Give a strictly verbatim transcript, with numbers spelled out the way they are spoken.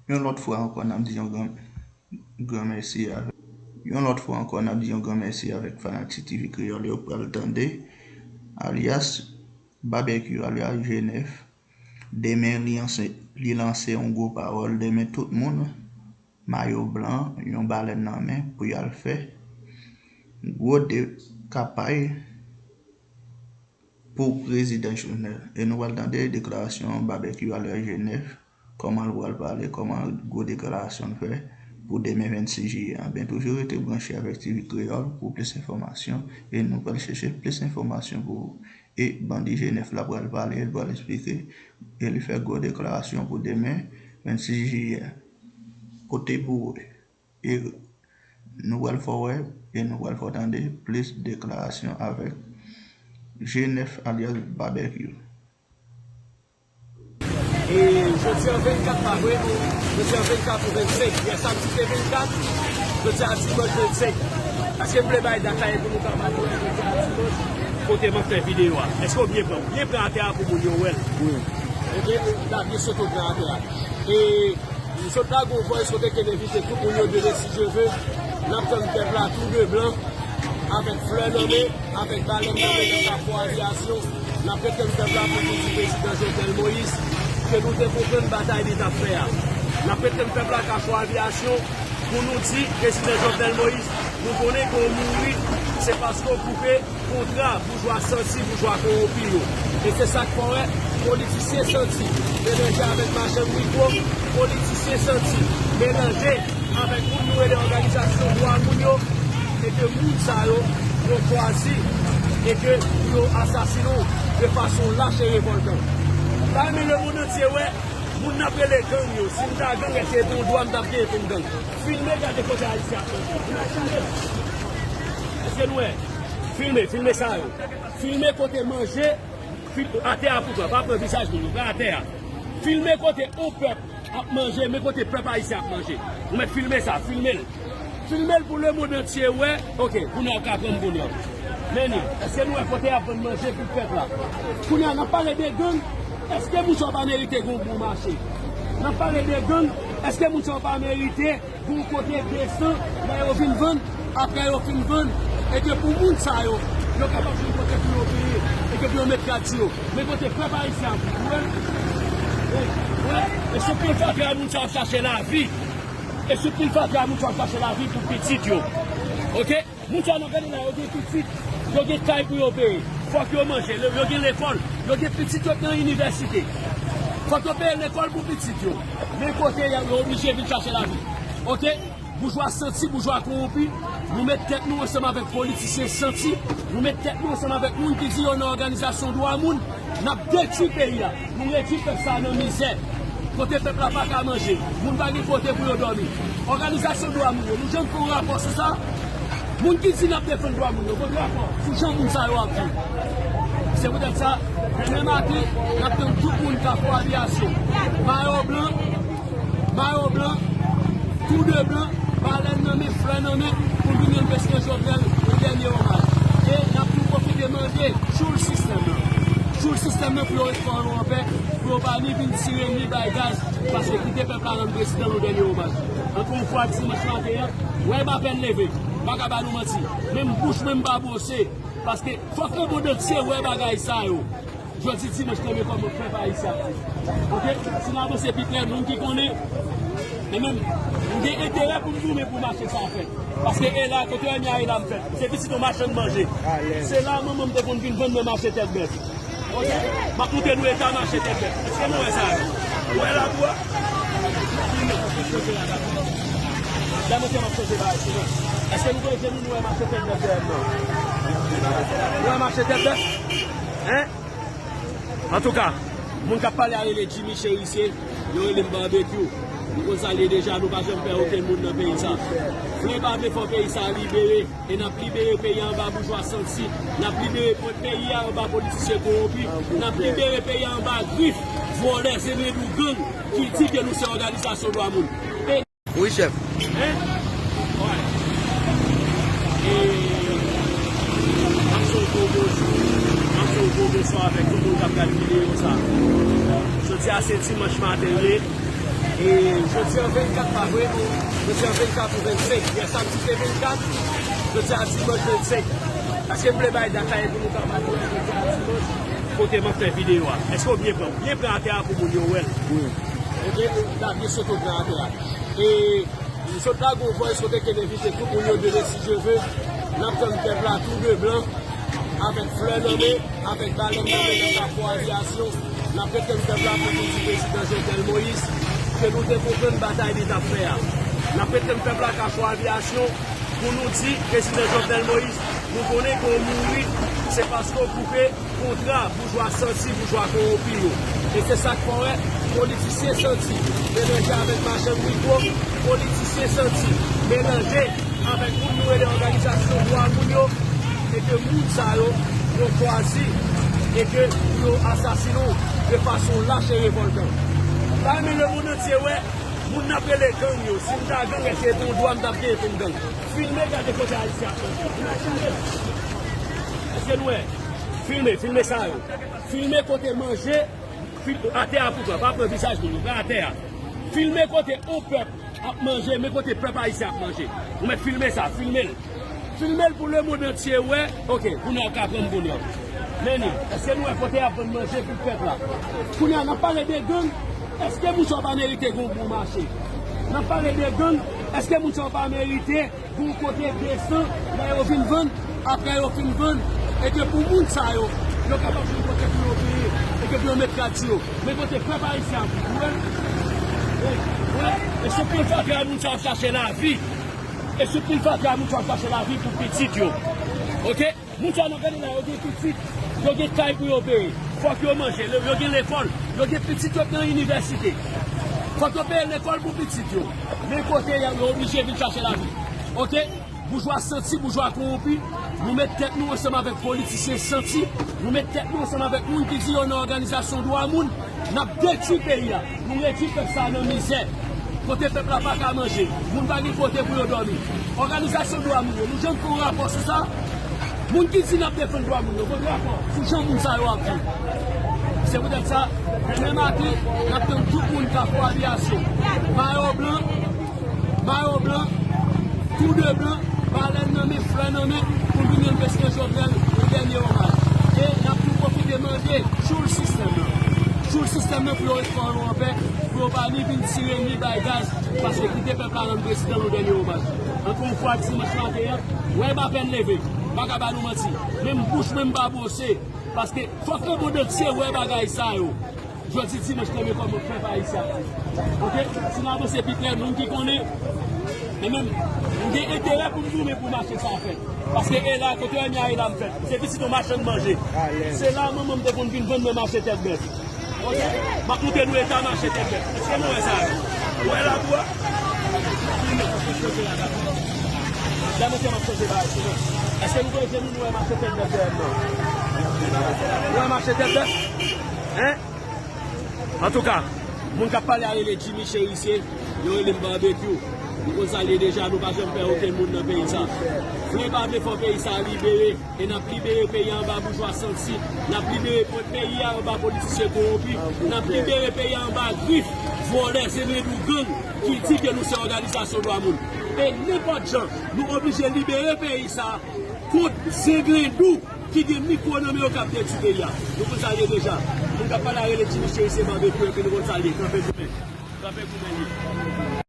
Yon lòt fwa ankò, n ap di yon gran, gran mèsi avèk, yon lòt fwa ankò, n ap di yon gran mèsi avèk fanatik T V Kreyòl yo pral tande, alyas Babekyou, alyas G nèf. Demen, li lanse, li lanse yon gwo pawòl. Demen, tout moun, mayo blan, yon balèn nan men, pou y al fè gwo dekapay pou prezidan Jovenel. E nou pral tande deklarasyon Babekyou alyas G nèf, kòman l pral pale, kòman gwo deklarasyon l fè pou demen vennsis jiyè a. Ben, toujou rete branche avèk T V Kreyòl pou plis enfòmasyon, e nou pral chèche plis enfòmasyon pou ou. E bandi G nèf la pral pale, l pral eksplike, e li fè gwo deklarasyon pou demen vennsis jiyè. Kote pou ou? E nou pral fè w wè, e nou pral fè w tande plis deklarasyon avèk G nèf alyas Babekyou. E jodi an vennkat pa vre, jodi an vennkat ou vennsenk, yè samdi te vennkat, jodi a dimanch vennsenk. Èske m vle bay dat la e pou nou kapab wè jodi a dimanch, kote m ap fè videyo a? Èske w byen pran? Byen pran atè a pou moun yo wè l. Wi. Ebyen, la byen sot w pran atè a. E M sot la gon voice kote ke m envite tout moun yo demen si Dye ve. N ap tann pèp la tou de blan, avèk flè nan men, avèk balèn nan men nan Kafou Aviyasyon. N ap ret tann pèp la pou nou di prezidan Jovenel Moïse ke nou te konprann batay li t ap fè a. N ap ret tann pèp la Kafou Aviyasyon pou nou di prezidan Jovenel Moïse, nou konnen ke w mouri, se paske w koupe kontra boujwa santi, boujwa kowonpi yo. E se sa k fè w wè politisyen santi melanje avèk machann mikwo, politisyen santi melanje avèk moun nou rele òganizasyon dwa moun yo, e ke moun sa yo, yo chwazi e ke pou yo asasinen w de fason lach e revòltan. M ta renmen lemonn antye wè moun n ap rele gang yo. Si m ta gang, èske se yon dwa m t ap genyen pou m gang? Filme, gade kote Ayisyen ap manje. Filme. Èske nou wè? Filme, filme sa yo. Filme kote manje, fil-, atè a pou pran, pa pran vizaj moun yo, pran atè a. Filme kote yon pèp ap manje, men kote pèp ayisyen ap manje. Ou mèt filme sa, filme l. Filme l pou lemonn antye wè. Oke, kounye a w ka pran m kounye a. Men li, èske nou wè kote y ap vann manje pou pèp la? Kounye a, n ap pale de gang, èske moun sa yo pa merite gen yon bon mache? N ap pale de gang, èske moun sa yo pa merite gon kote desan lè yo vin vann, apre yo fin vann, e ke pou moun sa yo, yo kapab jwenn kote pou yo peye, e ke pou yo met gad yo. Men kote pèp ayisyen ap viv, wè, e, wè, e sou pil fatra moun sa yo ap chache lavi. E sou pil fatra moun sa yo ap chache lavi pou pitit yo. Oke? Moun sa yo n ap gade la, yo gen pitit, yo gen kay pou yo peye. Fòk yo manje, yo gen lekòl, yo gen pitit yo nan inivèsite. Fòk yo peye lekòl pou pitit yo. Men kote yo, yo oblije vin chache lavi. Oke? Boujwa santi, boujwa kowonpi, nou met tèt nou ansanm avèk politisyen santi, nou met tèt nou ansanm avèk moun ki di yo nan òganizasyon dwa moun, n ap detwi peyi a, nou retwi pèp sa a nan mizè. Kote pèp la pa ka manje, moun pa gen kote pou yo dòmi. Òganizasyon dwa moun yo, nou janm fè yon rapò sou sa? Moun ki di n ap defann dwa moun yo, kote rapò sou jan moun sa yo ap viv? Se poutèt sa, demen maten, n ap tann tout moun Kafou Aviyasyon, mayo blan, mayo blan, tou de blan, balèn nan men, flè nan men, pou n vin rann prezidan Jovenel yon dènye omaj. E n ap tou pwofite mande, tchoul sistèm nan. Tchoul sistèm nan pou yo ret kò yo anpè, pou yo pa ni vin tire, ni bay gaz, paske kite pèp la rann prezidan yon dènye omaj. Ankò yon fwa, dimanch maten an, wè m apèn leve, m pa ka ba nou manti. Menm bouch mwen m pa bwose, paske fòk lemonn antye wè bagay sa yo. Jodi dimanch, tande kòman pèp ayisyen ap viv. Oke? Si n avanse pi klè, moun ki konnen, men menm, m gen enterè pou m goumen pou mache sa a fèt. Paske e la, kote w wè m ye a, e la m fèt. Se pitit yon machann manje. Se la manman m te konn vin vann mwen mache tèt bèf. Oke? M ap montre nou eta mache tèt bèf. Èske nou wè sa? Ou wè labou a? Lè mwen te m ap chanje bagay, sinon. Èske nou konn je nou, nou wè mache tèt bèf dèyè m nan? Nou wè mache tèt bèf? Hein? Antouka, moun k ap pale a rele Jimmy Chérisier, yo rele m Babekyou. Nou konn sa l ye deja, nou pa janm pè okenn moun nan peyi sa. Vle pa vle, fò peyi sa libere. E n ap libere peyi a anba boujwa santi. N ap libere po-, peyi a anba politisyen kowonpi. N ap libere peyi a anba grif vòlè, zemedou, gang ki di ke nou se òganizasyon dwa moun. Wi, chèf. Hein? Wi. E m ap fè yon gwo bonjou, m ap fè yon gwo bonswa avèk tout moun k ap gade videyo sa. Jodi a se dimanch maten l ye. E jodi an vennkat, pa vre? Jodi an vennkat ou vennsenk? Yè samdi se vennkat, jodi a dimanch vennsenk. Èske m vle bay dat la pou nou ka pale jodi a dimanch? Kote m ap fè videyo a. Èske w byen pran? Byen pran atè a pou moun yo wè l. Wi. Ebyen, la byen sote pran atè a. E m sot lage yon voice note ke m envite tout moun yo demen si Dye ve. N ap tann pèp la tou de blan, avèk flè nan men, avèk balèn nan men nan Kafou Aviyasyon. N ap ret tann pèp la pou nou di prezidan Jovenel Moïse ke nou te konprann batay li t ap fè a. N ap ret tann pèp la Kafou Aviyasyon pou nou di prezidan Jovenel Moïse, nou konnen ke w mouri, se paske w koupe kontra boujwa santi, boujwa kowonpi yo. E se sa k fè w wè politisyen santi melanje avèk machann mikwo, politisyen santi melanje avèk moun nou rele òganizasyon dwa moun yo, e ke moun sa yo, yo chwazi, e ke pou yo asasinen w de fason lach e revòltan. M ta renmen lemonn antye wè moun n ap rele gang yo. Si m ta gang, èske se yon dwa m t ap genyen pou m gang? Filme, gade kote Ayisyen ap manje. Filme. Èske nou wè? Filme, filme sa yo. Filme kote manje, fil-, atè a pou pran, pa pran vizaj moun yo, pran atè a. Filme kote yon pèp ap manje, men kote pèp ayisyen ap manje. Ou mèt filme sa, filme l. Filme l pou lemonn antye wè. Ok, kounye a w ka pran m kounye a. Men li, èske nou wè kote y ap vann manje pou pèp la? Kounye a, n ap pale de gang. Èske moun sa yo pa merite gen yon bon mache? N ap pale de gang. Èske moun sa yo pa merite gen yon kote desan lè yo vin vann, apre yo fin vann, e ke pou moun sa yo, yo kapab gen kote pou yo beye, e ke pou yo met rad sou yo? Men kote pèp ayisyen ap viv, ou wè? E, ou wè? E sou pil fatra moun sa yo ap chache lavi. E sou pil fatra moun sa yo ap chache lavi pou pitit yo. Ok? Moun sa yo n ap gade la, yo gen pitit, yo gen kay pou yo peye. Fòk yo manje, yo gen lekòl, yo gen pitit yo nan inivèsite. Fòk yo peye lekòl pou pitit yo. Men kote yo, yo oblije vin chache lavi. Ok? Boujwa santi, boujwa kowonpi, nou met tèt nou ansanm avèk politisyen santi, nou met tèt nou ansanm avèk moun ki di yo nan òganizasyon dwa moun, n ap detwi peyi a, nou retwi pèp sa a nan mizè. Kote pèp la pa ka manje, moun pa gen kote pou yo dòmi. Òganizasyon dwa moun yo, nou janm fè yon rapò sou sa? Moun ki di n ap defann dwa moun yo, vote rapò sou jan moun sa yo ap viv. Se poutèt sa, demen maten, n ap tann tout moun Kafou Aviyasyon. Mayo blan, mayo blan, tou de blan, balèn nan men, flè nan men, pou n vin rann prezidan Jovenel yon dènye omaj. E n ap tou pwofite mande, tchoul sistèm nan. Tchoul sistèm nan pou yo ret kò yo anpè, pou yo pa ni vin tire, ni bay gaz, paske kite pèp la rann prezidan yon dènye omaj. Ankò yon fwa, dimanch maten an, wè m apèn leve, m pa ka ba nou manti. Menm bouch mwen m pa bwose, paske fòk lemonn antye wè bagay sa yo. Jodi dimanch, tande kòman pèp ayisyen ap viv. Ok? Si n avanse pi klè, moun ki konnen, men menm, m gen enterè pou m goumen pou mache sa fèt. Paske e la, kote w wè m ye a, e la m fèt. Se pitit yon machann manje. Se la manman m te konn vin vann mwen mache tèt bèf. Ok? M ap montre nou eta mache tèt bèf. Èske nou wè sa? Ou wè labou a? Lè m ap chanje bagay sou mwen. Èske nou wè jenou nou wè mache tèt bèf dèyè m nan? Ou wè mache tèt bèf? Hein? Antouka, moun k ap pale a rele Jimmy Chérisier, yo rele m Barbecue. Nou konn sa l ye deja, nou pa janm pè okenn moun nan peyi sa. Vle pa vle, fò peyi sa libere. E n ap libere peyi a anba boujwa santi. N ap libere po-, peyi a anba politisyen kowonpi. N ap libere peyi a anba grif vòlè, zenglendou, gang ki di ke nou se òganizasyon dwa moun. E nenpòt jan, nou oblije libere peyi sa kont zenglendou ki gen mikwo nan men yo k ap detwi peyi a. Nou konn sa l ye deja. Moun k ap pale a rele Jimmy Chérisier, Barbecue, epi nou konn sa l ye. Kanpe goumen. Kanpe goumen wi.